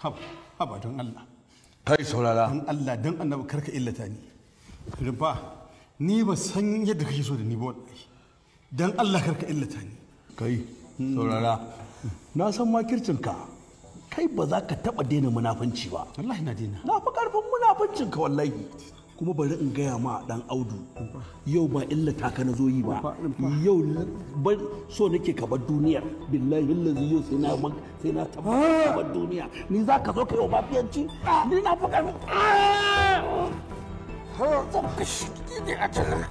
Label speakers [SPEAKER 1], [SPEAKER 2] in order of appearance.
[SPEAKER 1] Haba, haba don Allah.
[SPEAKER 2] Kai saurara.
[SPEAKER 1] Don Allah don annabi karka illata ni. Rumfa, ni ba san yadda kake so da ni ba wallahi. Don Allah karka illata ni.
[SPEAKER 2] Kai saurara. Na san makircinka. Kai ba za ka taɓa daina munafunci ba.
[SPEAKER 1] Wallahi na daina.
[SPEAKER 2] Na fi ƙarfin munafuncinka wallahi. Kuma bari in gaya ma dan Audu, yau ba illata ka na zo yi ba, yau so nake ka bar duniyar. Billahi lazi yau sai na sai na tabbata ka bar duniya. Ni za ka zo ka yi wa mafiyanci? Ni na fi ƙarfin. Zan kashe ne a cikin.